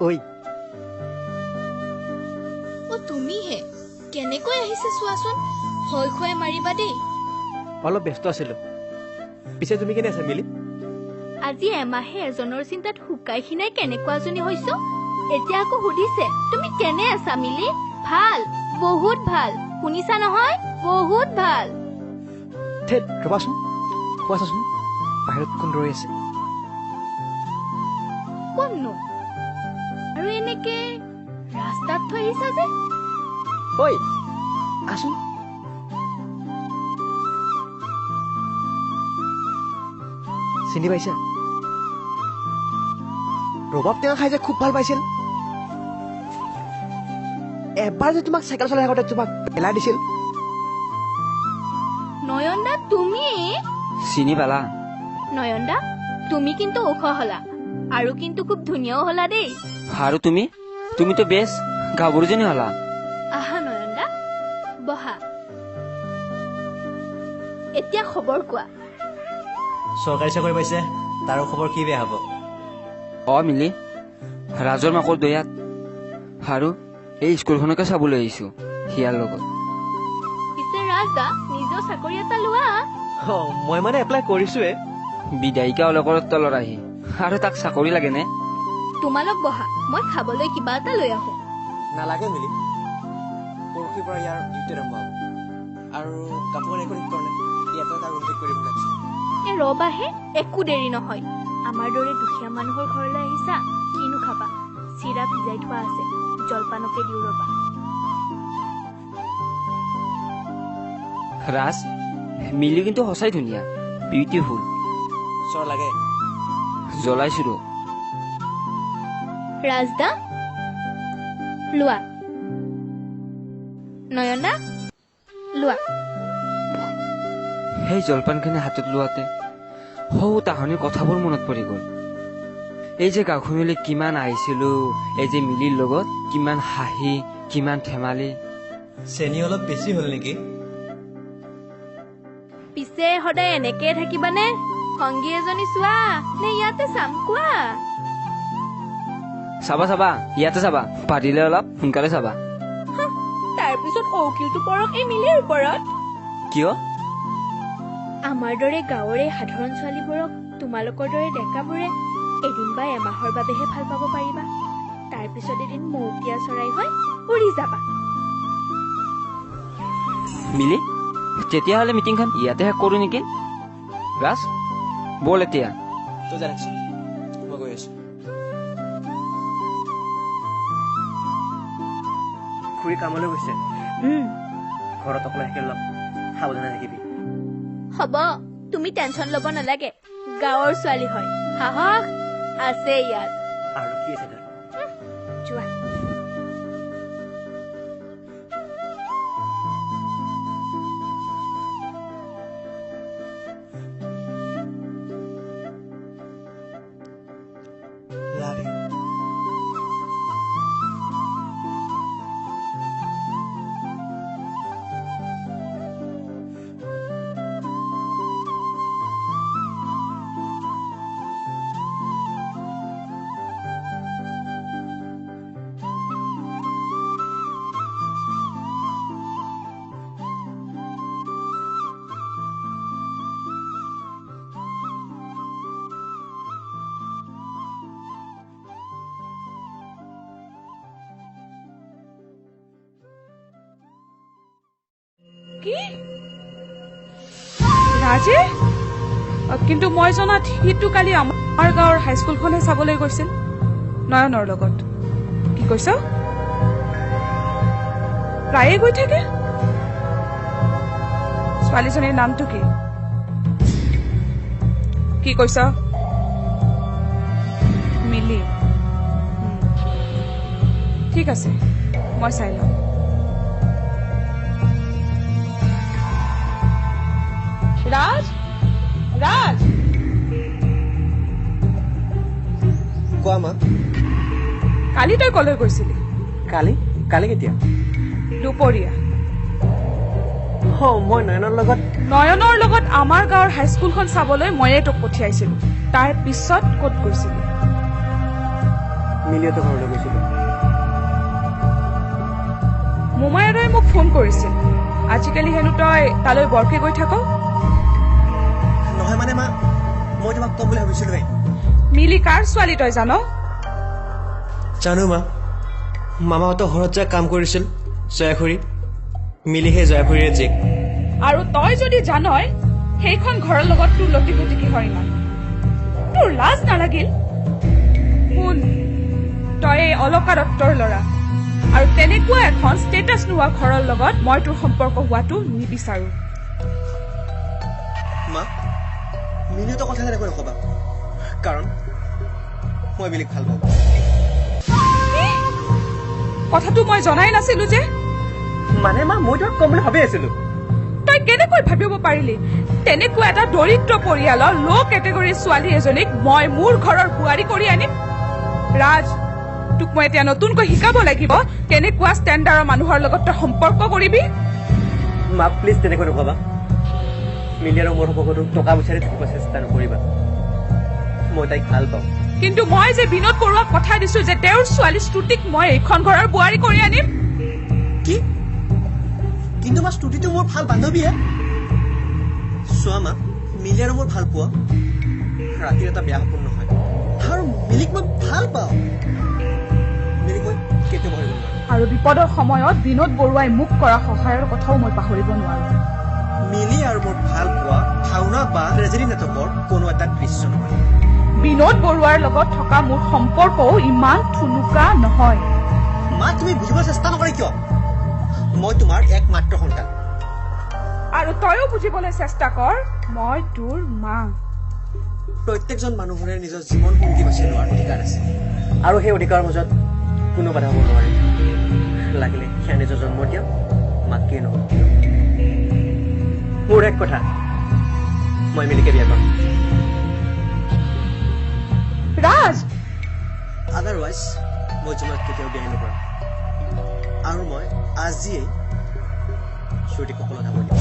ঐ। অ তুমিহে কেনেকৈ আহিছা চোৱাচোন, ভয় খুৱাই মাৰিবা দেই। অলপ ব্যস্ত আছিলো। পিছে তুমি কেনে আছা মিলি? আজি এমাহে এজনৰ চিন্তাত শুকাই খিনাই কেনেকুৱা এজনী হৈছো, এতিয়া আকৌ সুধিছে তুমি কেনে আছা মিলি? ভাল, বহুত ভাল। শুনিছা নহয়, বহুত ভাল। ধেত, ৰ'বাচোন, কোৱাচোন বাহিৰত কোন ৰৈ আছে? কোননো আৰু এনেকে ৰাস্তাত থৈ আহিছা যে? ঐ আছোন। চিনি পাইছা? ৰবাব টেঙা খাই যে খুব ভাল পাইছিল, এবাৰ যে তোমাক চাইকেল চলাই থাকোঁতে তোমাক পেলাই দিছিল। নয়নদা তুমি চিনি পালা? নয়নদা তুমি কিন্তু ওখ হলা আৰু কিন্তু খুব ধুনীয়াও হলা দেই। আৰু তুমি তুমিতো বেছ গাভৰুজনী হলা। আহা নয়নদা বহা, এতিয়া খবৰ কোৱা। চৰকাৰী চাকৰি পাইছে, তাৰো খবৰ কি বেয়া হ'ব? অ মিলি, ৰাজৰ মাকৰ দয়াত আৰু এই স্কুলখনকে চাবলৈ আহিছো সিয়াৰ লগত। পিছে ৰাজদা নিজৰ চাকৰি এটা লোৱা। মই মানে এপ্লাই কৰিছোৱে। বিধায়িকা অলকৰ তলত আহি আৰু তাক চাকৰি লাগেনে? তোমালোক বহা, মই খাবলৈ কিবা এটা লৈ আহো। নালাগে মিলি, পৰহিৰ পৰা ইয়াৰ ডিউটি আৰম্ভ হ'ব আৰু কাপোৰ একো ঠিক কৰা নাই, ইয়াতে এটা ৰুম ঠিক কৰিম বুলি। এ ৰবাহে, একো দেৰি নহয়। আমাৰ দৰে দুখীয়া মানুহৰ ঘৰলৈ আহিছা, কিনো খাবা? চিৰা ভিজাই থোৱা আছে, জলপানকে দিওঁ ৰবা। ৰাজ, মিলি কিন্তু সঁচাই ধুনীয়া, বিউটিফুল। চৰ লাগে। জ্বলাইছো ৰ। ৰাজদা লোৱা, নয়নদা লোৱা। সেই জলপানখিনি হাতত লোৱাতে সৌ তাহানিৰ কথাবোৰ মনত পৰি গ'ল। এই যে গাঁওখনলৈ কিমান আহিছিলো, এই যে মিলিৰ লগত কিমান হাঁহি কিমান ধেমালি। চেনি অলপ বেছি হ'ল নেকি? পিছে সদায় এনেকে থাকিবানে? সংগী এজনী চোৱা নে ইয়াতে চাম কোৱা? চাবা চাবা, ইয়াতে চাবা, পাৰিলে অলপ সোনকালে চাবা। তাৰপিছত ঔকিলটো পৰক এই মিলিৰ ওপৰত। কিয়? আমাৰ দৰে গাঁৱৰে সাধাৰণ ছোৱালীবোৰক তোমালোকৰ দৰে ডেকাবোৰে এদিন বা এমাহৰ বাবেহে ভাল পাব পাৰিবা, তাৰপিছত এদিন মৌকীয়া চৰাই হৈ উৰি যাবা। মিলি, তেতিয়াহ'লে মিটিংখন ইয়াতে শেষ কৰো নেকি? ৰাজ ব'ল এতিয়া। তই যা ৰাখচোন, মই গৈ আছো। খুৰী কামলৈ গৈছে, ঘৰত অকলে থাকিলে অলপ সাৱধানে থাকিবি। হ'ব, তুমি টেনচন ল'ব নালাগে, গাঁৱৰ ছোৱালী হয়, সাহস আছে ইয়াত। আৰু কি আছে তাত? যোৱা। Love you. কি ৰাজে? কিন্তু মই জনাত সিটো কালি আমাৰ গাঁৱৰ হাইস্কুলখনহে চাবলৈ গৈছিল নয়নৰ লগত। কি কৈছ? প্ৰায়ে গৈ থাকে? ছোৱালীজনীৰ নামটো কি? কি কৈছ? মিলি। ঠিক আছে, মই চাই ল'ম। ৰাজ, ৰাজ। কোৱা মা। কালি তই কলৈ গৈছিলি? কালি? কালি কেতিয়া? দুপৰীয়া। অ, মই নয়নৰ লগত। নয়নৰ লগত আমাৰ গাঁৱৰ হাইস্কুলখন চাবলৈ ময়ে তোক পঠিয়াইছিলো। তাৰ পিছত ক'ত গৈছিলি? মিলিহঁতৰ ঘৰলৈ গৈছিলোঁ। মোমায়েৰাই মোক ফোন কৰিছিল, আজিকালি হেনো তই তালৈ বৰকে গৈ থাক। নহয় মানে মা, মই তোমাক ক'ম বুলি ভাবিছিলোঁৱেই। মিলি কাৰ ছোৱালী তই জান? জানো মা, মামাহঁতৰ ঘৰত যে কাম কৰিছিল জয়াখুৰী, মিলি সেই জয়াখুৰীৰে জীয়েক। আৰু তই যদি জানই, সেইখন ঘৰৰ লগত তোৰ লটি ঘটি কিহৰ ইমান? তোৰ লাজ নালাগিল? শুন, তই এই অলকা দত্তৰ ল'ৰা, আৰু তেনেকুৱা এখন ষ্টেটাছ নোহোৱা ঘৰৰ লগত মই তোৰ সম্পৰ্ক হোৱাটো নিবিচাৰো। মা, মিলিহঁতৰ কথা তেনেকৈ নকবা, কাৰণ মই মিলিক ভাল পাওঁ। কথাটো মই জনাই নাছিলো যে। মানে মা, মই তোমাক ক'ম বুলি ভাবি আছিলো। তই কেনেকৈ ভাবিব পাৰিলি তেনেকুৱা এটা দৰিদ্ৰ পৰিয়ালৰ ল' কেটেগৰীৰ ছোৱালী এজনীক মই মোৰ ঘৰৰ বোৱাৰী কৰি আনিম? ৰাজ, তোক মই এতিয়া নতুনকৈ শিকাব লাগিব কেনেকুৱা ষ্টেণ্ডাৰ্ডৰ মানুহৰ লগত তই সম্পৰ্ক কৰিবি। মা প্লিজ তেনেকৈ নকবা। মিলি আৰু মোৰ সম্পৰ্কটো টকা পইচাৰে থাকিব চেষ্টা নকৰিবা। মই তাইক ভাল পাওঁ। কিন্তু মই যে বিনোদ বৰুৱাক কথা দিছো যে তেওঁৰ ছোৱালী শ্ৰুতিক মই এইখন ঘৰৰ বোৱাৰী কৰি আনিম। কি? কিন্তু মা, শ্ৰুতিটো মোৰ ভাল বান্ধৱীহে। চোৱা মা, মিলি আৰু মোৰ ভাল পোৱা ৰাতিৰ এটা বেয়া সপোন নহয়, আৰু মিলিক মই ভাল পাওঁ। মিলিক মই কেতিয়াও পাহৰিব নোৱাৰো। আৰু বিপদৰ সময়ত বিনোদ বৰুৱাই মোক কৰা সহায়ৰ কথাও মই পাহৰিব নোৱাৰো। মিলি আৰু মোৰ ভাল পোৱা ভাওনা বা ট্ৰেজেডি নাটকৰ কোনো এটা দৃশ্য নহয়। বিনোদ বৰুৱাৰ লগত থকা মোৰ সম্পৰ্কও ইমান থুনুকা নহয়। মা, তুমি বুজিব চেষ্টা নকৰা কিয়? মই তোমাৰ একমাত্ৰ সন্তান। আৰু তইও বুজিবলৈ চেষ্টা কৰ, মই তোৰ মা। প্ৰত্যেকজন মানুহৰে নিজৰ জীৱন সংগী বাছি লোৱাৰ অধিকাৰ আছে, আৰু সেই অধিকাৰৰ মাজত কোনো বাধা হ'ব নোৱাৰে, লাগিলে সেয়া নিজৰ জন্ম দিয়া মাতৃয়ে নহওক কিয়। মোৰ এক কথা, মই মিলিকে বিয়া কৰিম। ৰাজ! আদাৰৱাইজ মই জীৱনত কেতিয়াও বিয়া নকৰাম, আৰু মই আজিয়েই শ্ৰুতিক সকলো কথা কৈ দিম।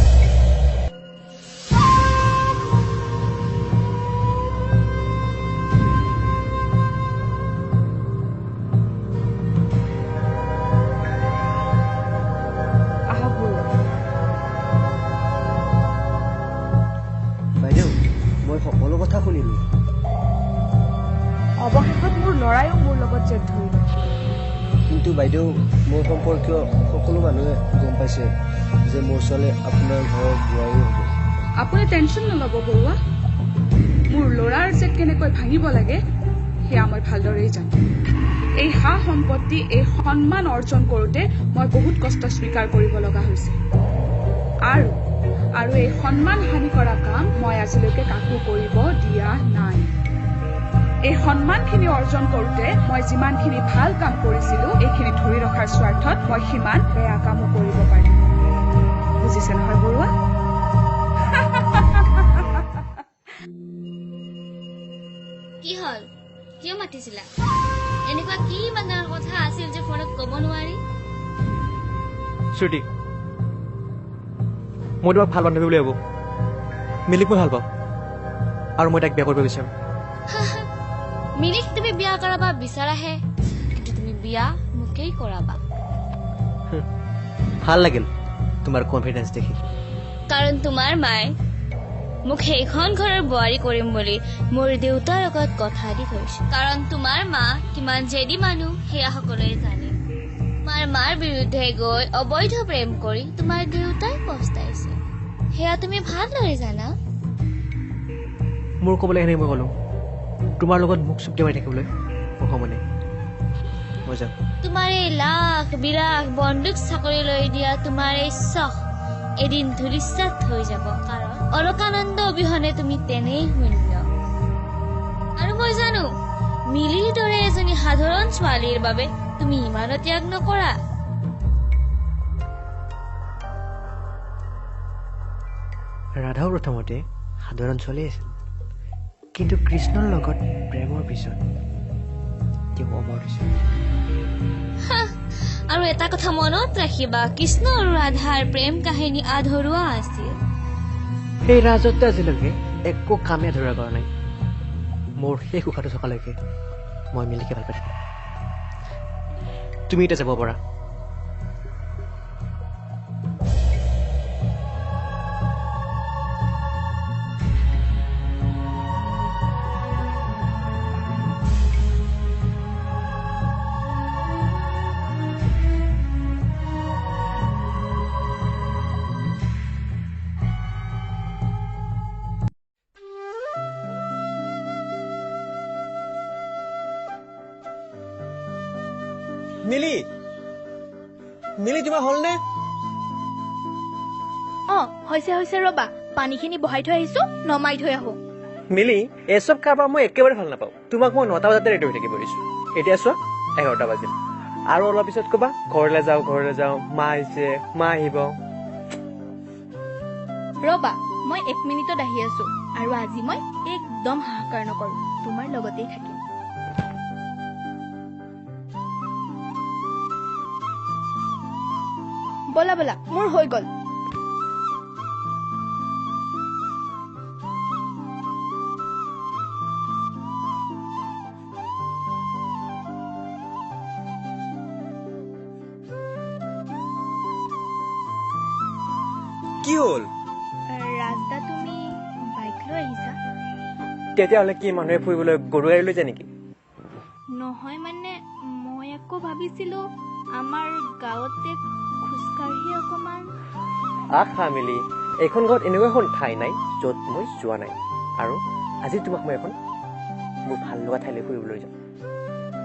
আহক বৰুৱা। বাইদেউ, মই সকলো কথা শুনিলো। অৱশেষত মোৰ ল'ৰাইও মোৰ লগত জেদ ধৰিলে। কিন্তু বাইদেউ, মোৰ সম্পৰ্কীয় সকলো মানুহে গম পাইছে যে মোৰ ছোৱালী আপোনাৰ ঘৰৰ বোৱাৰী হ'ব। আপুনি টেনশ্যন নল'ব বৰুৱা, মোৰ ল'ৰাৰ জেদ কেনেকৈ ভাঙিব লাগে সেয়া মই ভালদৰেই জানো। এই সা সম্পত্তি, এই সন্মান অৰ্জন কৰোঁতে মই বহুত কষ্ট স্বীকাৰ কৰিব লগা হৈছে, আৰু আৰু এই সন্মান হানি কৰা কাম মই আজিলৈকে কাকো কৰিব দিয়া নাই। এই সন্মানখিনি অৰ্জন কৰোঁতে মই যিমানখিনি ভাল কাম কৰিছিলো, এইখিনি ধৰি ৰখাৰ স্বাৰ্থত মই সিমান বেয়া কামো কৰিব পাৰিম। বুজিছে নহয় বৰুৱা? কি হ'ল? কিয় মাতিছিলা? এনেকুৱা কি ইমান ডাঙৰ কথা আছিল যে ফোনত ক'ব নোৱাৰি? শ্ৰুতি, মই তোমাক ভাল বান্ধৱী বুলি ভাবো। মিলিক মই ভাল পাওঁ, আৰু মই তাইক বিয়া কৰিব বিচাৰোঁ। মিলিক তুমি বিয়া কৰাবা বিচাৰাহে, কিন্তু তুমি বিয়া মোকেই কৰাবা। ভাল লাগিল তোমাৰ কনফিডেন্স দেখি। কাৰণ তোমাৰ মায়ে মোক সেইখন ঘৰৰ বোৱাৰী কৰিম বুলি মোৰ দেউতাৰ লগত কথা দি থৈছে। কাৰণ তোমাৰ মা কিমান জেদী মানুহ সেয়া সকলোৱে জানে। তোমাৰ মাৰ বিৰুদ্ধে গৈ অবৈধ প্ৰেম কৰি তোমাৰ দেউতাই পস্তাইছে, সেয়া তুমি ভালদৰে জানা। মোৰ ক'বলৈ এনেই মই ক'লো, তোমাৰ লগত মোক চুপ মাৰি থাকিবলৈ মোৰ সময় নাই। মই যাম। তোমাৰ এই লাখ বিলাস বন্দুক চাকৰি লৈ দিয়া তোমাৰ এই চখ এদিন ধূলিসাৎ হৈ যাব। কাৰণ অলকানন্দ অবিহনে তুমি তেনেই শূন্য। আৰু মই জানো মিলিৰ দৰে এজনী সাধাৰণ ছোৱালীৰ বাবে তুমি ইমানো ত্যাগ নকৰা। ৰাধাও প্ৰথমতে সাধাৰণ ছোৱালী আছিল, কিন্তু কৃষ্ণৰ লগত প্ৰেমৰ পিছত তেওঁ অমৰ হৈছিল। আৰু এটা কথা মনত ৰাখিবা, কৃষ্ণ আৰু ৰাধাৰ প্ৰেম কাহিনী আধৰুৱা আছিল। সেই ৰাজত্ব আজিলৈকে একো কামে আধৰুৱা কৰা নাই। মোৰ সেই সুখাটো থকালৈকে মই মিলিকে ভাল পাই থাকিম। তুমি এতিয়া যাব পাৰা। মিলি, মিলি, তোমাৰ হ'লনে? অ, হৈছে হৈছে, ৰবা, পানীখিনি বহাই থৈ আহিছো, নমাই থৈ আহো। মিলি, এইচব কাৰবাৰ মই একেবাৰে ভাল নাপাওঁ। তোমাক মই 9টা বজাতে ৰেডি হৈ থাকিব দিছো, এতিয়া চোৱা 11টা বাজিল। আৰু অলপ পিছত ক'বা ঘৰলৈ যাওঁ, ঘৰলৈ যাওঁ, মা আহিছে, মা আহিব। ৰবা, মই 1 মিনিটত আহি আছো। আৰু আজি মই একদম হাহাকাৰ নকৰো, তোমাৰ লগতেই থাকিম। ব'লা ব'লা, মোৰ হৈ গ'ল। কি হ'ল ৰাজদা, তুমি বাইক লৈ আহিছা? তেতিয়াহ'লে কি মানুহে ফুৰিবলৈ গৰু গাড়ী লৈ যায় নেকি? নহয় মানে, মই আকৌ ভাবিছিলো আমাৰ গাঁৱতে খোজকাঢ়ি অকমান। আহা মিলি, এইখন গাঁৱত এনেকুৱা এখন ঠাই নাই য'ত মই যোৱা নাই। আৰু আজি তোমাক মই এখন মোৰ ভাল লগা ঠাইলৈ ফুৰিবলৈ যাম।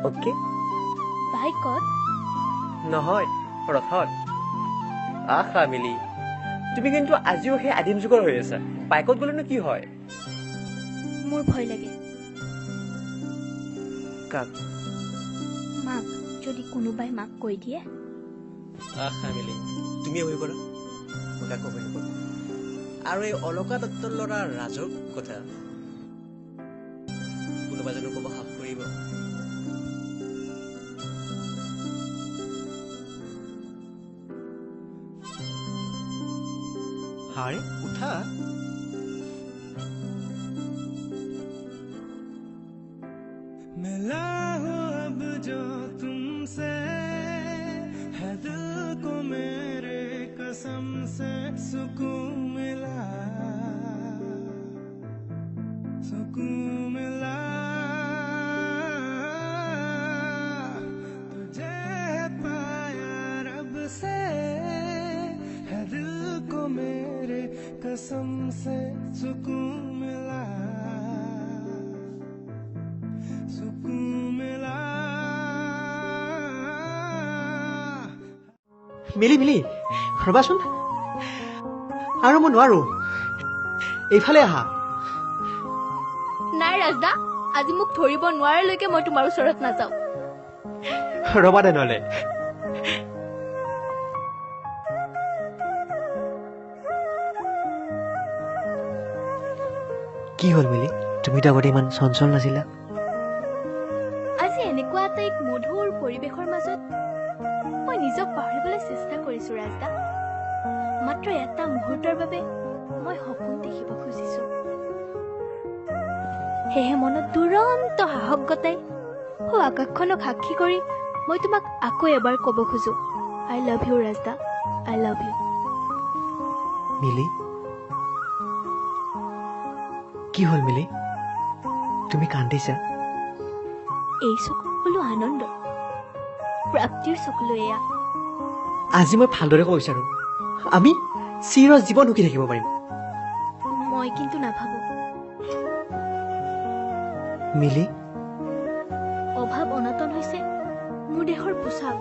অ'কে? বাইকত? নহয়, ৰথত। আহা মিলি, তুমি কিন্তু আজিও সেই আদিম যুগৰ হৈ আছা। বাইকত গ'লেনো কি হয়? মোৰ ভয় লাগে। কাক? মাক। যদি কোনোবাই মাক কৈ দিয়ে। আহা মিলি, তুমিয়ে ভয় কৰা, মই কাকো ভয় নকৰোঁ। আৰু এই অলকা দত্তৰ ল'ৰা ৰাজৰ কথা কোনোবা জানো ক'ব সাহস কৰিব? আৰে উঠা। मिला हूँ अब जो तुमसे है दिल को मेरे कसम से सुकून मिला, सुकून मिला। तुझे पाया रब से है दिल को मेरे कसम से सुकून मिला, सुकून मिला। মিলি মিলি, ৰ'বাচোন, আৰু মই নোৱাৰো, এইফালে আহা। নাই ৰাজদা, আজি মোক ধৰিব নোৱাৰালৈকে মই তোমাৰ ওচৰত নাযাওঁ। ৰ'বা তেনেহ'লে। কি হ'ল মিলি, তুমিতো আগতে ইমান চঞ্চল নাছিলা। আজি এনেকুৱা এটা এক মধুৰ পৰিৱেশৰ মাজত মই নিজক পাহৰিবলৈ চেষ্টা কৰিছো ৰাজদা। মাত্ৰ এটা মুহূৰ্তৰ বাবে মই সপোন দেখিব খুজিছো। সেয়েহে মনত দুৰন্ত সাহস গতাই আকাশখনক সাক্ষী কৰি মই তোমাক আকৌ এবাৰ ক'ব খোজো, I love you ৰাজদা, I love you. মিলি, কি হ'ল মিলি, তুমি কান্দিছা? এই চকুলো আনন্দ প্ৰাপ্তিৰ চকুলো এয়া। আজি মই ভালদৰে ক'ব বিচাৰো, আমি চিৰ জীৱন সুখী থাকিব পাৰিম। মই কিন্তু নাভাবো মিলি। অভাৱ অনাটন হৈছে মোৰ দেহৰ পোছাক।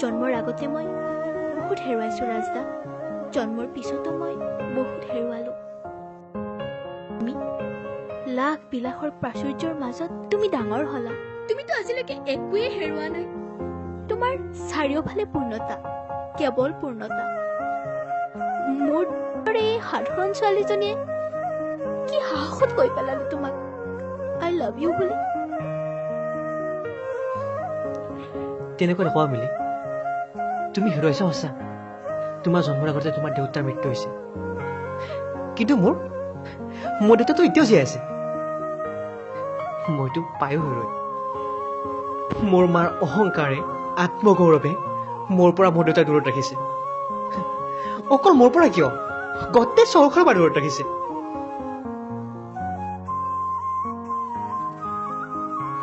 জন্মৰ আগতে মই বহুত হেৰুৱাইছো ৰাজদা, জন্মৰ পিছতো মই বহুত হেৰুৱালো। তুমি লাখ বিলাসৰ প্ৰাচুৰ্যৰ মাজত তুমি ডাঙৰ হলা, তুমিতো আজিলৈকে একোৱেই হেৰুৱা নাই। তোমাৰ চাৰিওফালে পূৰ্ণতা, কেৱল পূৰ্ণতা। মোৰ দৰে এই সাধাৰণ ছোৱালীজনীয়ে কি সাহসত কৈ পেলালো তোমাক I love you বুলি। তেনেকৈ নকবা মিলি, তুমি হেৰুৱাইছা সঁচা, তোমাৰ জন্মৰ আগতে তোমাৰ দেউতাৰ মৃত্যু হৈছে, কিন্তু মোৰ দেউতাটো এতিয়াও জীয়াই আছে। মইতো পায়ো হেৰুৱাই। মোৰ মাৰ অহংকাৰে আত্মগৌৰৱে মোৰ পৰা মোৰ দেউতাক দূৰত ৰাখিছে। অকল মোৰ পৰা কিয়, গোটেই চহৰখনৰ পৰা দূৰত ৰাখিছে।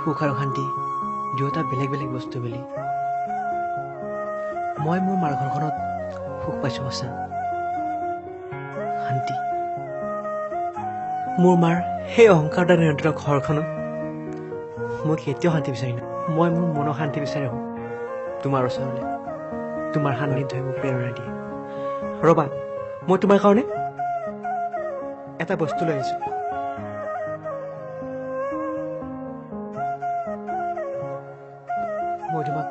সুখ আৰু শান্তি দুয়োটা বেলেগ বেলেগ বস্তু বুলি মই মোৰ মাৰ ঘৰখনত সুখ পাইছো সঁচা, শান্তি মোৰ মাৰ সেই অহংকাৰ দ্বাৰা নিয়ন্ত্ৰিত ঘৰখনত মই কেতিয়াও শান্তি বিচাৰি নাই। মই মোৰ মনৰ শান্তি বিচাৰি আহোঁ তোমাৰ ওচৰলৈ। তোমাৰ সান্নিধ্যই মোক প্ৰেৰণা দিয়ে। ৰ'বা, মই তোমাৰ কাৰণে এটা বস্তু লৈ আহিছোঁ। মই তোমাক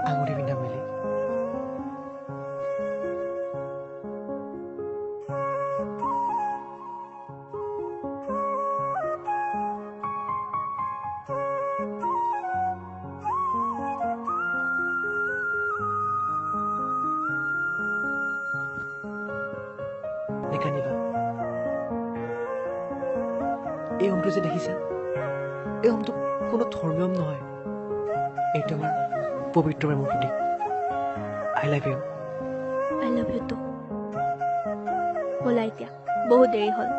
আঙুঠি পিন্ধাম মিলি। নেকান্দিবা। এই ওমটো যে দেখিছা, এই ওমটো কোনো ধৰ্মীয় ওম নহয়। এইটো আমাৰ পবিত্ৰ প্ৰেমৰ প্ৰতীক। I love you. I love you too. ব'লা এতিয়া, বহুত দেৰি হ'ল।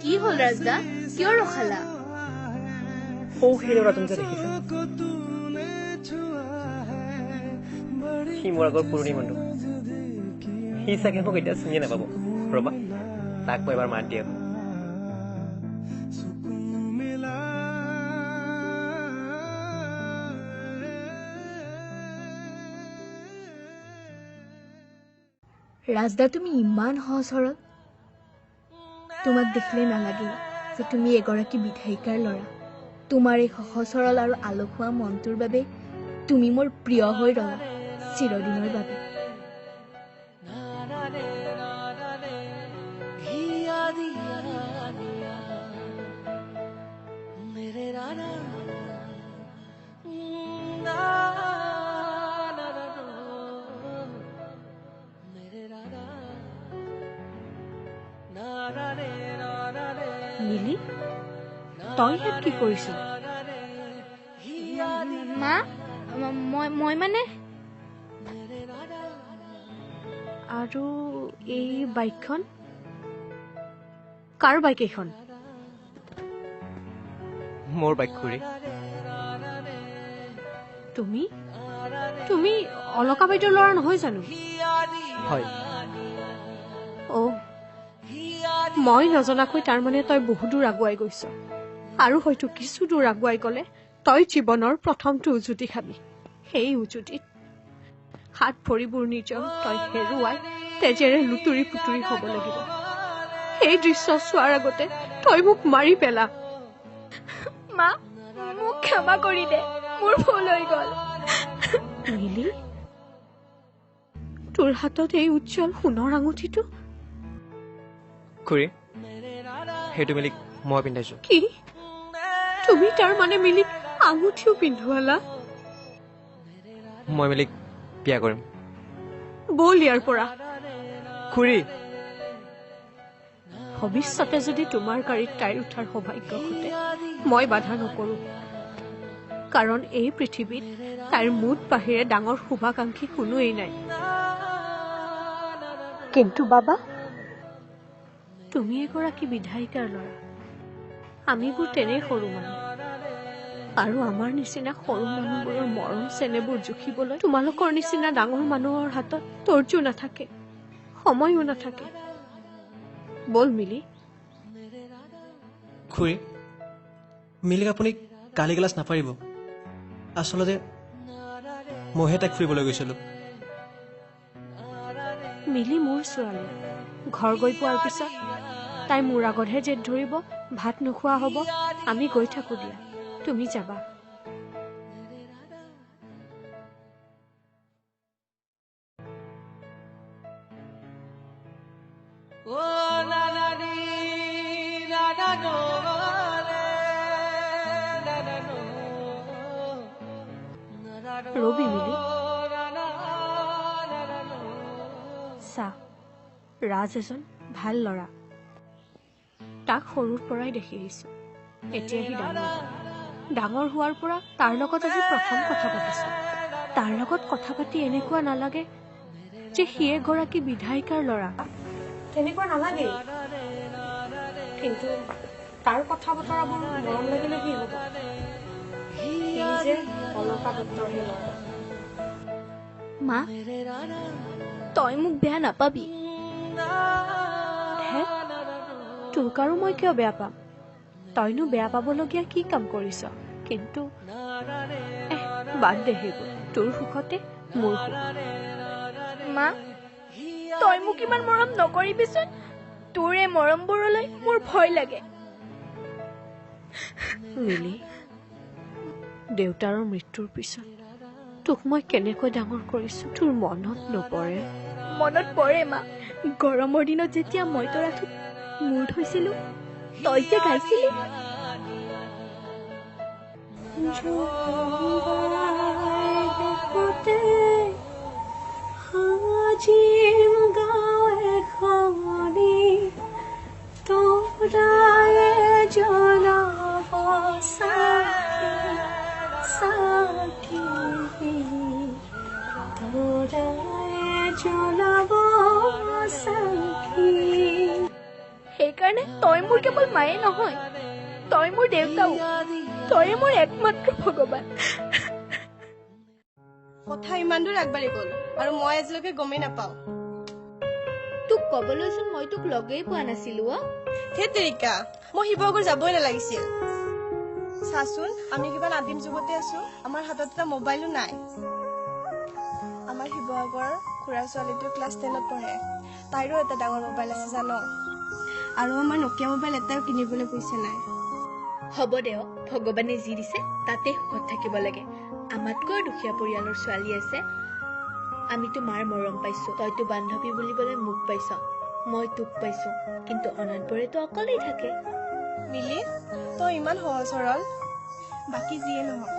কি হ'ল ৰাজদা, কিয় ৰখালা? সৌ সেই ল'ৰাজন যে দেখিছা, সি মোৰ আগৰ পুৰণি বন্ধু। সি চাগে মোক এতিয়া চিনিয়ে নাপাব। ৰ'বা, তাক মই এবাৰ মাত দিম। ৰাজদা, তুমি ইমান সহজ সৰল। তোমাক দেখিলে নালাগে যে তুমি এগৰাকী বিধায়িকাৰ ল'ৰা। তোমাৰ এই সহজ সৰল আৰু আলসুৱা মনটোৰ বাবে তুমি মোৰ প্ৰিয় হৈ ৰলা চিৰদিনৰ বাবে। মিলি, তই ইয়াত কি কৰিছ? মা, মই মানে আৰু এই বাইকখন কাৰ বাইক এইখন? মোৰ বাইক খুৰী। তুমি তুমি অলকা বাইদেউৰ ল'ৰা নহয় জানো? হয়। অ', মই নজনাকৈ তাৰমানে তই বহু দূৰ আগুৱাই গৈছ। আৰু হয়তো কিছু দূৰ আগুৱাই গ'লে তই জীৱনৰ প্ৰথমটো উজুতি খাবি। সেই উজুতিত হাত ভৰিবোৰ নিজৰ তই হেৰুৱাই তেজেৰে লুতুৰি পুতুৰি হ'ব লাগিব। সেই দৃশ্য চোৱাৰ আগতে তই মোক মাৰি পেলা। মা, মোক ক্ষমা কৰি দে, মোৰ ভুল হৈ গ'ল। মিলি, তোৰ হাতত এই উজ্জ্বল সোণৰ আঙুঠিটো? খুৰী, সেইটো মিলিক মই পিন্ধাইছো। কি তুমি তাৰ মানে মিলিক আঙুঠিও পিন্ধুৱালা? মই মিলিক বিয়া কৰিম। ব'ল ইয়াৰ পৰা। খুৰী, ভৱিষ্যতে যদি তোমাৰ গাড়ীত তাইৰ উঠাৰ সৌভাগ্য ঘটে, মই বাধা নকৰো। কাৰণ এই পৃথিৱীত তাইৰ মুঠ বাহিৰে ডাঙৰ শুভাকাংক্ষী কোনোৱেই নাই। কিন্তু বাবা, তুমি এগৰাকী বিধায়িকাৰ ল'ৰা, আমিবোৰ তেনেই সৰু মানুহ। আৰু আমাৰ নিচিনা সৰু মানুহবোৰৰ মৰম চেনেহবোৰ জুখিবলৈ তোমালোকৰ নিচিনা ডাঙৰ মানুহৰ হাতত ধৈৰ্য্য নাথাকে, সময়ো নাথাকে। ব'ল মিলি। খুৰী, মিলিক আপুনি গালি গালাজ নাপাৰিব। আচলতে মইহে তাইক ফুৰিবলৈ গৈছিলো। মিলি মোৰ ছোৱালী। ঘৰ গৈ পোৱাৰ পিছত তাই মোৰ আগতহে জেদ ধৰিব, ভাত নোখোৱা হ'ব। আমি গৈ থাকো দিয়া, তুমি যাবা। ৰবি মিলি, চা, ৰাজ এজন ভাল ল'ৰা। তাক সৰুৰ পৰাই দেখি আহিছো। এতিয়া সি ডাঙৰ, ডাঙৰ হোৱাৰ পৰা তাৰ লগত আজি প্ৰথম কথা পাতিছো। তাৰ লগত কথা পাতি এনেকুৱা নালাগে যে সি এগৰাকী বিধায়িকাৰ ল'ৰা, তেনেকুৱা নালাগে। কিন্তু তাৰ কথা বতৰাবোৰ মৰম লাগিলে কি হ'ব, সি যে অলকা দত্তৰহে ল'ৰা। মা, তই মোক বেয়া নাপাবি। তোক আৰু মই কিয় বেয়া পাম? তইনো বেয়া পাবলগীয়া কি কাম কৰিছ? কিন্তু বাদ দে সেইবোৰ, তোৰ সুখতে মোৰ সুখ। মা, তই মোক ইমান মৰম নকৰিবিচোন, তোৰ এই মৰমবোৰলৈ মোৰ ভয় লাগে। মিলি, দেউতাৰৰ মৃত্যুৰ পিছত তোক মই কেনেকৈ ডাঙৰ কৰিছো তোৰ মনত নপৰে? মনত পৰে মা। গৰমৰ দিনত যেতিয়া মই তোৰ আঁঠুত মূৰ থৈছিলো, তই যে গাইছিলি, সাজিম গাঁও এখনি তোৰায়ে জ্বলাব চাকি, চাকি তোৰায়ে জ্বলাব চাকি। সেইকাৰণে তই মোৰ কেৱল মায়ে নহয়, তই মোৰ দেউতাও, তয়ে মোৰ একমাত্ৰ ভগৱান। কথা ইমান দূৰ আগবাঢ়ি গ'ল আৰু মই আজিলৈকে গমেই নাপাওঁ। তোক ক'বলৈচোন মই তোক লগেই পোৱা নাছিলো। অ ধেৎ তেৰিকা, মই শিৱসাগৰ যাবই নালাগিছিল। চাচোন, আমি কিমান আদিম যুগতে আছো, আমাৰ হাতত এটা মোবাইলো নাই। আমাৰ শিৱসাগৰ খুৰাৰ ছোৱালীটো ক্লাছ 10ত পঢ়ে, তাইৰো এটা ডাঙৰ মোবাইল আছে জান। আৰু আমাৰ নকিয়া মোবাইল এটাও কিনিবলৈ পইচা নাই। হ'ব দে, ভগৱানে যি দিছে তাতে সুখত থাকিব লাগে। আমাতকৈ দুখীয়া পৰিয়ালৰ ছোৱালী আছে, আমিতো মাৰ মৰম পাইছো, তইতো বান্ধৱী বুলিবলৈ মোক পাইছ, মই তোক পাইছো, কিন্তু অনাথবোৰেতো অকলেই থাকে। মিলি, তই ইমান সহজ সৰল। বাকী যিয়ে নহওক,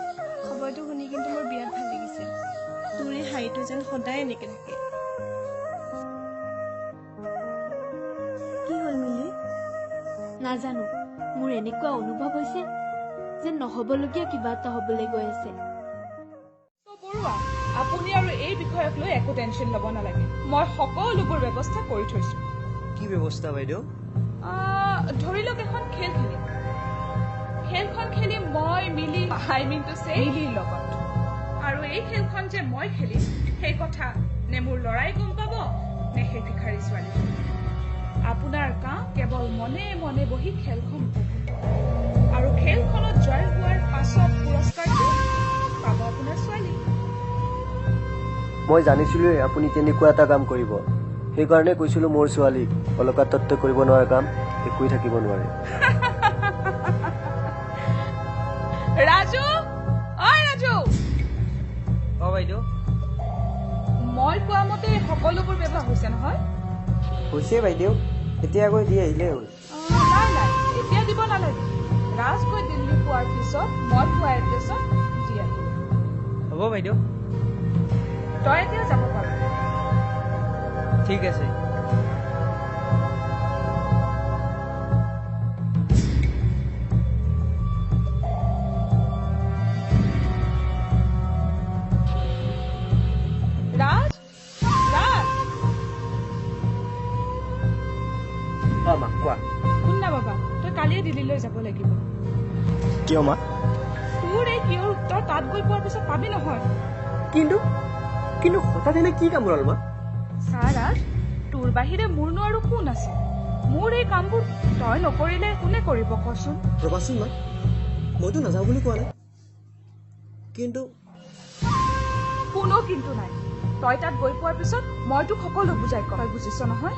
খবৰটো শুনি কিন্তু মোৰ বিৰাট ভাল লাগিছে। তোৰ এই হাঁহিটো যেন সদায় এনেকে থাকে। কি হ'ল মিলি? নাজানো, মোৰ এনেকুৱা অনুভৱ হৈছে যে নহ'বলগীয়া কিবা এটা হ'বলৈ গৈ আছে। বৰুৱা, আপুনি আৰু এই বিষয়ক লৈ একো টেনশ্যন ল'ব নালাগে, মই সকলোবোৰ ব্যৱস্থা কৰি থৈছো। কি ব্যৱস্থা বাইদেউ? ধৰি লওক এখন খেল খেলিম, খেলখন খেলিম মই মিলি, I mean to চে মিলিৰ লগত। আৰু এই খেলখন যে মই খেলিম সেই কথা নে মোৰ ল'ৰাই গম পাব নে সেই ভিখাৰী ছোৱালী। আপোনাৰ কাম কেৱল মনে মনে বহি খেলখন উপভোগ কৰা, আৰু খেলখনত জয় হোৱাৰ পাছত পুৰস্কাৰটো পাব আপোনাৰ ছোৱালী। মই জানিছিলোঁৱেই আপুনি তেনেকুৱা এটা কাম কৰিব, সেইকাৰণে কৈছিলো মোৰ ছোৱালীক অলকা দত্তই কৰিব নোৱাৰা কাম একোৱেই থাকিব নোৱাৰে। ৰাজু, ঐ ৰাজু। অ বাইদেউ। মই কোৱা মতে সকলোবোৰ ব্যৱহাৰ হৈছে নহয়? হৈছে বাইদেউ, এতিয়া গৈ দি আহিলেই হ'ল। নাই নাই, এতিয়া দিব নালাগে। ৰাজ গৈ দিল্লী পোৱাৰ পিছত মই কোৱা এড্ৰেছত দি আহিম। হ'ব বাইদেউ। তই এতিয়া যাব পাৰ। ঠিক আছে। ৰাজ, ৰাজ। অ মা, কোৱা। শুন না বাবা, তই কালিয়ে দিল্লীলৈ যাব লাগিব। কিয় মা? তোৰ এই কিয়ৰ উত্তৰ তাত গৈ পোৱাৰ পিছত পাবি নহয়। কিন্তু কিন্তু হঠাৎ এনে কি কাম ওলাল মা? চা ৰাজ, তোৰ বাহিৰে মোৰনো আৰু কোন আছে? মোৰ এই কামবোৰ তই নকৰিলে কোনে কৰিব কচোন? ৰ'বাচোন মা, মইতো নাযাওঁ বুলি কোৱা নাই, কিন্তু কোনো কিন্তু নাই। তই তাত গৈ পোৱাৰ পিছত মই তোক সকলো বুজাই কম, তই বুজিছ নহয়?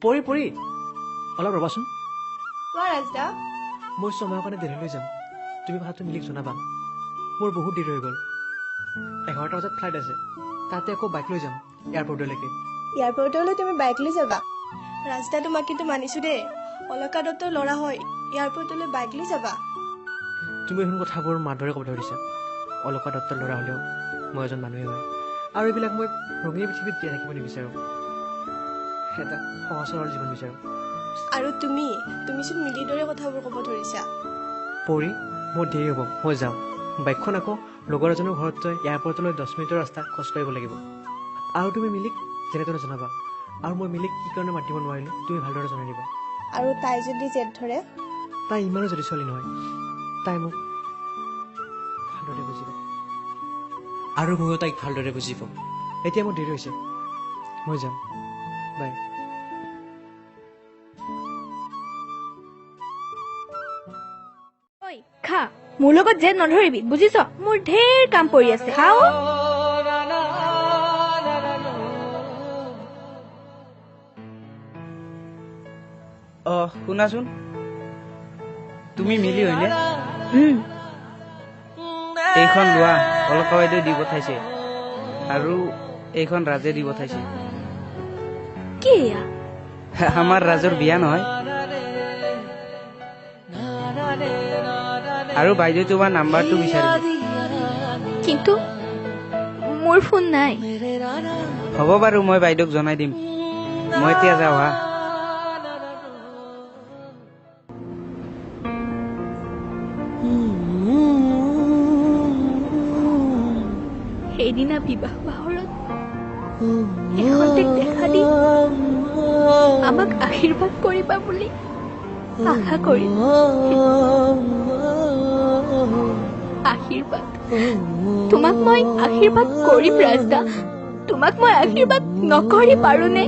পৰি পৰি, অলপ ৰ'বাচোন। কোৱা ৰাজদা। মই ছমাহৰ কাৰণে দিল্লীলৈ যাম, তুমি কথাটো মিলিক জনাবা। মোৰ বহুত দেৰি হৈ গ'ল, 11টা বজাত ফ্লাইট আছে, তাতে আকৌ বাইক লৈ যাম এয়াৰপৰ্টলৈকে। এয়াৰপৰ্টলৈ তুমি বাইক লৈ যাবা? ৰাজদা, তোমাক কিন্তু মানিছো দেই, অলকা দত্তৰ ল'ৰা হয় এয়াৰপৰ্টলৈ বাইক লৈ যাবা। তুমি দেখোন কথাবোৰ মাৰ দৰে ক'ব ধৰিছা। অলকা দত্তৰ ল'ৰা হ'লেও মই এজন মানুহেই হয়। আৰু এইবিলাক মই ৰঙীন পৃথিৱীত জীয়াই থাকিব নিবিচাৰোঁ, এটা সহজ সৰল জীৱন বিচাৰোঁ। আৰু তুমি তুমিচোন মিলিৰ দৰে কথাবোৰ ক'ব ধৰিছা। পৰি, মোৰ দেৰি হ'ব, মই যাওঁ। বাইকখন আকৌ লগৰ এজনৰ ঘৰত থৈ এয়াৰপৰ্টলৈ 10 মিনিটৰ ৰাস্তা খোজকাঢ়িব লাগিব। আৰু তুমি মিলিক যেনে তেনে জনাবা, আৰু মই মিলিক কি কাৰণে মাতিব নোৱাৰিলোঁ তুমি ভালদৰে জনাই দিবা। আৰু তাই যদি জেদ ধৰে? তাই ইমানো যদি ছোৱালী নহয়, তাই মোক ভালদৰে বুজিব আৰু ময়ো তাইক ভালদৰে বুজি পাওঁ। এতিয়া মোৰ দেৰি হৈছে, মই যাম, বাই। খা, মোৰ লগত জেদ নধৰিবি বুজিছ, মোৰ ঢেৰ কাম পৰি আছে। খাও। অ শুনাচোন, তুমি মিলি হয়নে? এইখন লোৱা, অলকা বাইদেউ দি পঠাইছে, আৰু এইখন ৰাজে দি পঠাইছে। কি এয়া? আমাৰ ৰাজৰ বিয়া নহয়। আৰু বাইদেউ তোমাৰ নাম্বাৰটো বিচাৰিছে। কিন্তু মোৰ ফোন নাই। হ'ব বাৰু, মই বাইদেউক জনাই দিম। মই এতিয়া যাওঁ। হা, সেইদিনা বিবাহ বাহৰত এখন্তেক দেখা দি আমাক আশীৰ্বাদ কৰিবা বুলি আশা কৰিম। আশীৰ্বাদ, তোমাক মই আশীৰ্বাদ কৰিম ৰাজদা। তোমাক মই আশীৰ্বাদ নকৰি পাৰোনে?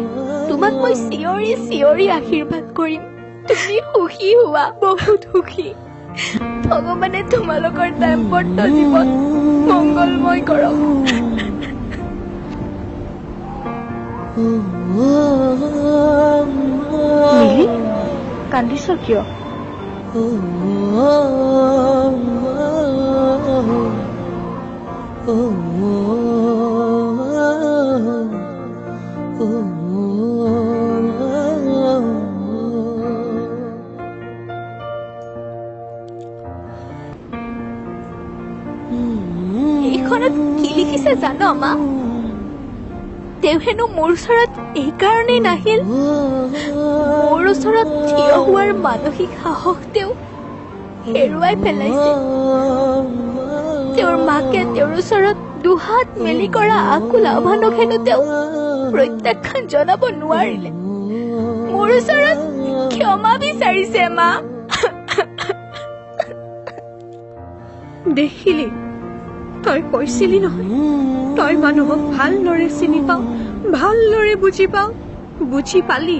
তোমাক মই চিঞৰি চিঞৰি আশীৰ্বাদ কৰিম। তুমি সুখী হোৱা, বহুত সুখী। ভগৱানে তোমালোকৰ দাম্পত্য জীৱন মংগলময় কৰক। মিলি, কান্দিছ কিয়? এইখনত কি লিখিছে জান মা? তেওঁ হেনো মোৰ ওচৰত এইকাৰণেই নাহিল, মোৰ ওচৰত থিয় হোৱাৰ মানসিক সাহস তেওঁ হেৰুৱাই পেলাইছে। তেওঁৰ মাকে তেওঁৰ ওচৰত দুহাত মেলি কৰা আকুল আহ্বানক হেনো তেওঁ প্ৰত্যাখ্যান জনাব নোৱাৰিলে। মোৰ ওচৰত ক্ষমা বিচাৰিছে মা। দেখিলি, তই কৈছিলি নহয়, তই মানুহক ভালদৰে চিনি পাও, ভালদৰে বুজি পাও। বুজি পালি?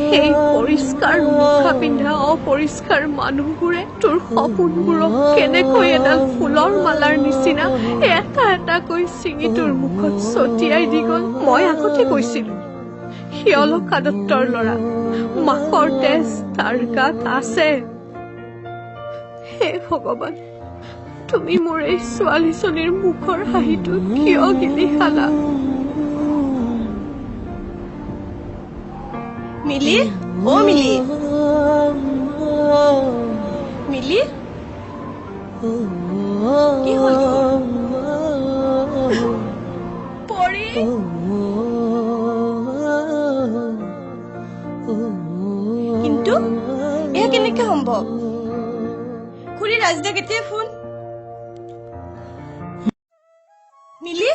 সেই পৰিষ্কাৰ মুখা পিন্ধা অপৰিষ্কাৰ মানুহবোৰে তোৰ সপোনবোৰক কেনেকৈ এডাল ফুলৰ মালাৰ নিচিনা এটা এটাকৈ ছিঙি তোৰ মুখত ছটিয়াই দি গ'ল। মই আগতে কৈছিলো, সি অলকা দত্তৰ ল'ৰা, মাকৰ তেজ তাৰ গাত আছে। হে ভগৱান, তুমি মোৰ এই ছোৱালীজনীৰ মুখৰ হাঁহিটো কিয় গিলি খালা? মিলি, অ মিলি, মিলি, কি হ'ল? পৰি, কিন্তু এয়া কেনেকে সম্ভৱ? খুৰী ৰাজদা কেতিয়া ফোন? মিলি,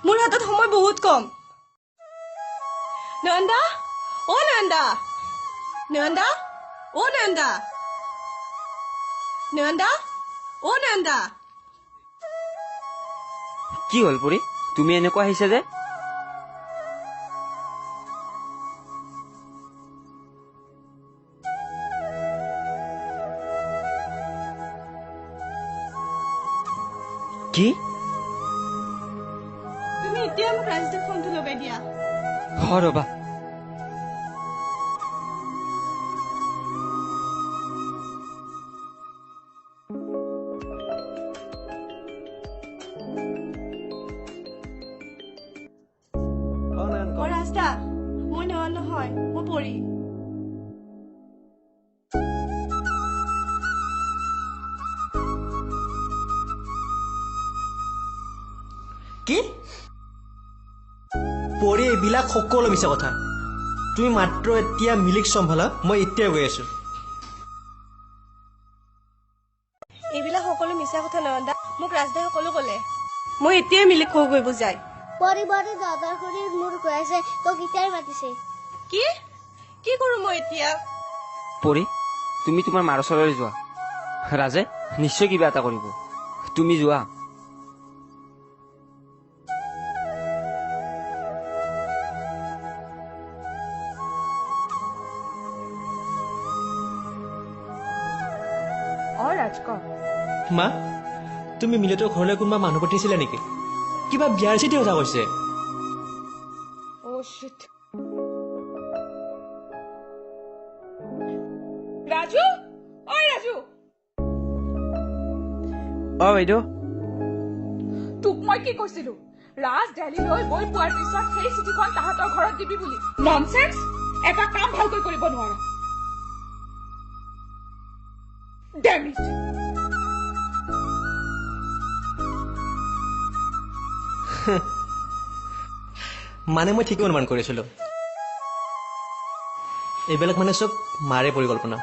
মোৰ হাতত সময় বহুত কম। নন্দা, অ নন্দা, নন্দা, অ নন্দা, নন্দা, অ নন্দা। কি হ'ল পৰি, তুমি এনেকুৱা আহিছা যে? কি তুমি এতিয়া মোক ৰাজদাক ফোনটো লগাই দিয়া। ৰবা, অ ৰাজদা, মই নয়ন নহয়, মই পৰি। কি পৰি, এইবিলাক সকলো মিছা কথা। তুমি মাত্ৰ এতিয়া মিলিক চম্ভালা, মই এতিয়াই গৈ আছো। এইবিলাক সকলো মিছা কথা নয়নদা, মোক ৰাজদাই সকলো ক'লে। মই এতিয়াই মিলিক কওঁগৈ বুজাই। পৰিবাৰে দাদাৰ শৰীৰ মূৰ ঘূৰাইছে, তোক এতিয়াই মাতিছে। কি কি কৰো মই এতিয়া? পৰি, তুমি তোমাৰ মাৰ ওচৰলৈ যোৱা। ৰাজে নিশ্চয় কিবা এটা কৰিব, তুমি যোৱা। অ ৰাজ ক। মা, তুমি মিলতৰ ঘৰলৈ কোনোবা মানুহ পঠিয়াইছিলা নেকি? কিবা বিয়াৰ চিঠিৰ কথা কৈছে। অ' শ্বিট। ৰাজু, ঐ ৰাজু। অ বাইদেউ। তোক মই কি কৈছিলো? ৰাজ দেলহিলৈ গৈ পোৱাৰ পিছত সেই চিঠিখন তাহাঁতৰ ঘৰত দিবি বুলি। ননচেন্স, এটা কাম ভালকৈ কৰিব নোৱাৰা। Damn it. মানে মই ঠিকেই অনুমান কৰিছিলো, এইবিলাক মানে চব মাৰে পৰিকল্পনা।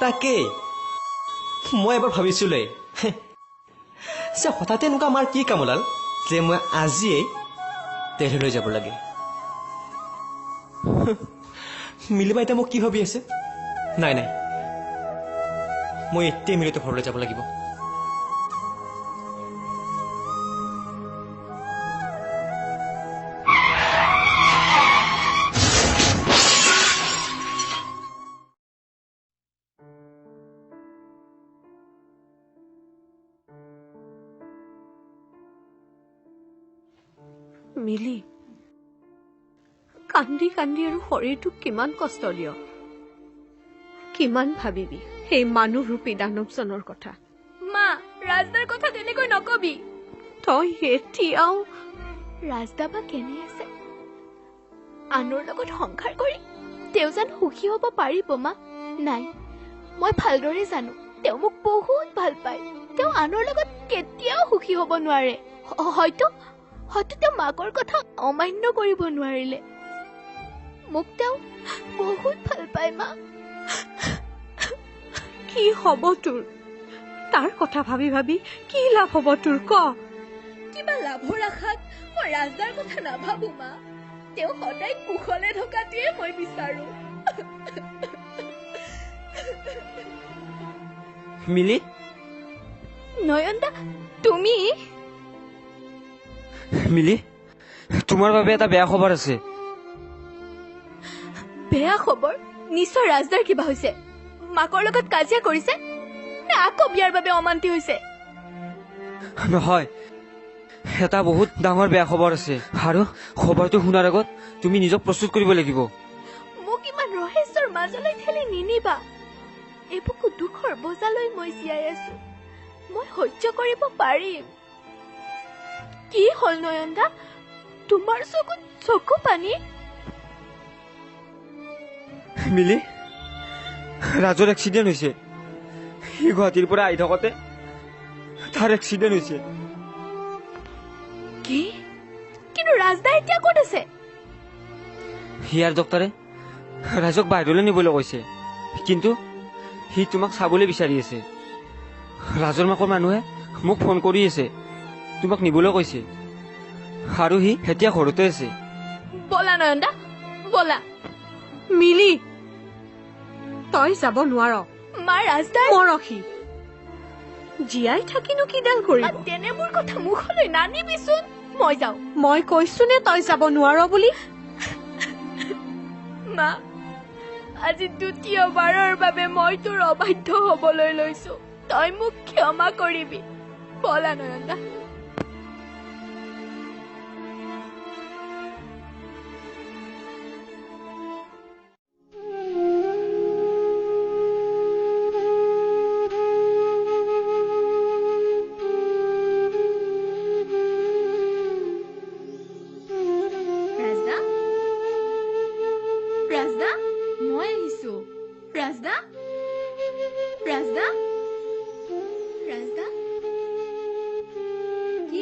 তাকেই মই এবাৰ ভাবিছিলোৱেই যে হঠাতে এনেকুৱা মাৰ কি কাম ওলাল যে মই আজিয়েই দেলহিলৈ যাব লাগে। মিলিবা এতিয়া মোক কি ভাবি আছে? নাই নাই, মই এতিয়াই মিলিত ঘৰলৈ যাব লাগিব। মিলি, কান্দি কান্দি আৰু শৰীৰটোক কিমান কষ্ট দিয়, কিমান ভাবিবি সেই মানুহৰূপী দানৱজনৰ কথা। মা, ৰাজদাৰ কথা তেনেকৈ নকবি। তই এতিয়াও ৰাজদা বা কেনে আছে? আনৰ লগত সংসাৰ কৰি তেওঁ জানো সুখী হ'ব পাৰিব মা? নাই, মই ভালদৰে জানো তেওঁ মোক বহুত ভাল পায়। তেওঁ আনৰ লগত কেতিয়াও সুখী হ'ব নোৱাৰে। হয়তো হয়তো তেওঁ মাকৰ কথা অমান্য কৰিব নোৱাৰিলে। মোক তেওঁ বহুত ভাল পায় মা। কি হ'ব তোৰ তাৰ কথা ভাবি ভাবি? কি লাভ হ'ব তোৰ ক? কিবা লাভৰ আশাত মই ৰাজদাৰ কথা নাভাবো মা। তেওঁ সদায় কুশলে থকাটোৱে মই বিচাৰো। মিলি। নয়নদা, তুমি? মিলি, তোমাৰ বাবে এটা বেয়া খবৰ আছে। বেয়া খবৰ? নিশ্চয় ৰাজদাৰ কিবা হৈছে। মাকৰ লগত কাজিয়া কৰিছে নে আকৌ বিয়াৰ বাবে অমান্তি হৈছে? নহয়, এটা বহুত ডাঙৰ বেয়া খবৰ আছে, আৰু খবৰটো শুনাৰ আগত তুমি নিজক প্ৰস্তুত কৰিব লাগিব। মোক ইমান ৰহস্যৰ মাজলৈ ঠেলি নিনিবা। এইবুকু দুখৰ বোজালৈ মই জীয়াই আছো, মই সহ্য কৰিব পাৰিম। কি হ'ল নয়নদা, তোমাৰ চকুত চকু পানী? মিলি, ৰাজৰ এক্সিডেণ্ট হৈছে। সি গুৱাহাটীৰ পৰা আহি থাকোঁতে তাৰ এক্সিডেণ্ট হৈছে। কি? কিন্তু ৰাজদা এতিয়া ক'ত আছে? ইয়াৰ ডক্টৰে ৰাজক বাহিৰলৈ নিবলৈ কৈছে, কিন্তু সি তোমাক চাবলৈ বিচাৰি আছে। ৰাজৰ মাকৰ মানুহে মোক ফোন কৰি আছে, তোমাক নিবলৈ কৈছে, আৰু সি এতিয়া ঘৰতে আছে। ব'লা নয়নদা, ব'লা। মিলি, তই যাব নোৱাৰ। মা, ৰাজদাৰ মৰসি জীয়াই থাকিনো কিডাল কৰিব? তেনেবোৰ কথা মুখলৈ নানিবিচোন। মই যাওঁ। মই কৈছোনে তই যাব নোৱাৰ বুলি? মা, আজি দ্বিতীয়বাৰৰ বাবে মই তোৰ অবাধ্য হবলৈ লৈছো। তই মোক ক্ষমা কৰিবি। ব'লা নয়নদা। ৰাজদা, মই আহিছো। ৰাজদা, ৰাজদা, ৰাজদা, কি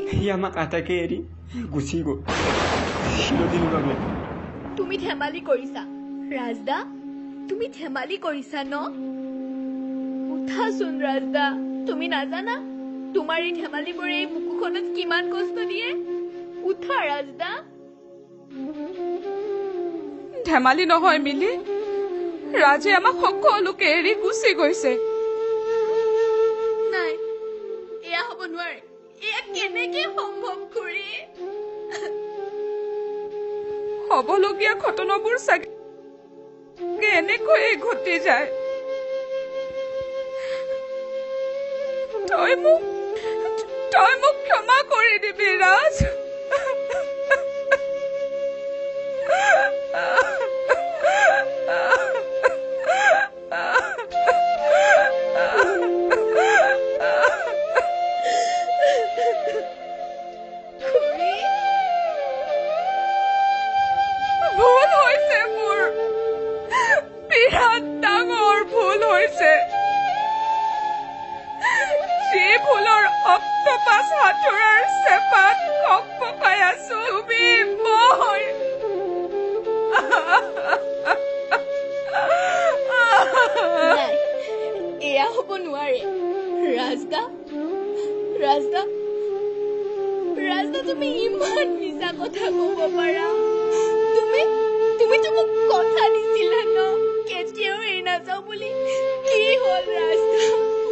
সি আমাক আটাইকে এৰি গুচি গ'ল চিৰদিনৰ বাবে। তুমি ধেমালি কৰিছা ৰাজদা, তুমি ধেমালি কৰিছা ন? উঠাচোন ৰাজদা, তুমি নাজানা তোমাৰ এই ধেমালিবোৰে এই বুকুখনত কিমান কষ্ট দিয়ে? উঠা ৰাজদা। ধেমালি নহয় মিলি, ৰাজে আমাক সকলোকে এৰি গুচি গৈছে। নাই, এয়া হ'ব নোৱাৰে, এয়া কেনেকে সম্ভৱ খুৰী? হ'বলগীয়া ঘটনাবোৰ চাগে এনেকৈয়ে ঘটি যায়। তই মোক ক্ষমা কৰি দিবি ৰাজ। ভুল হৈছে মোৰ, বিৰাট ডাঙৰ ভুল হৈছে। যি ভুলৰ অক্টোপাছ হাতোৰাৰ চেপাত ককবকাই আছো তুমি মই। নাই, এয়া হ'ব নোৱাৰে ৰাজদা। ৰাজদা, ৰাজদা, তুমি ইমান মিছা কথা ক'ব পাৰা? তুমিতো মোক কথা দিছিলা ন, কেতিয়াও এৰি নাযাওঁ বুলি। কি হ'ল ৰাজদা?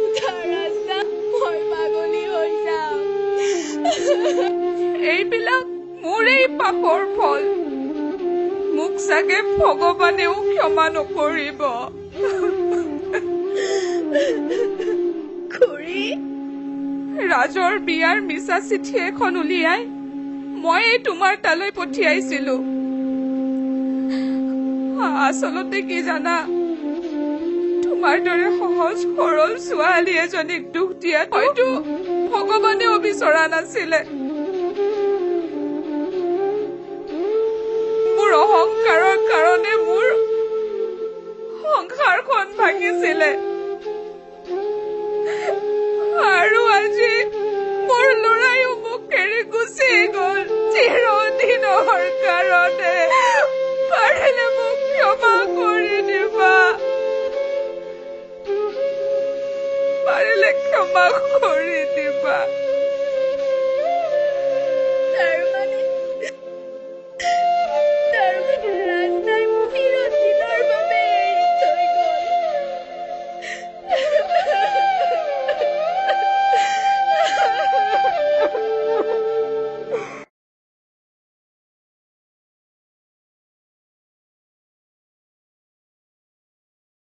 উঠা ৰাজদা, মই পাগলী হৈ যাম। এইবিলাক মোৰেই পাপৰ ফল, মোক চাগে ভগৱানেও ক্ষমা নকৰিব। খুৰী, ৰাজৰ বিয়াৰ মিছা চিঠি এখন উলিয়াই মই তোমাৰ তালৈ পঠিয়াইছিলো। আচলতে কি জানা, তোমাৰ দৰে সহজ সৰল ছোৱালী এজনীক দুখ দিয়াত হয়তো ভগৱানেও বিচৰা নাছিলে। মোৰ অহংকাৰৰ কাৰণে মোৰ সংসাৰখন ভাঙিছিলে, আৰু আজি মোৰ ল'ৰায়ো মোক এৰি গুচি গ'ল চিৰদিনৰ কাৰণে। পাৰিলে মোক ক্ষমা কৰি দিবা, পাৰিলে ক্ষমা কৰি দিবা।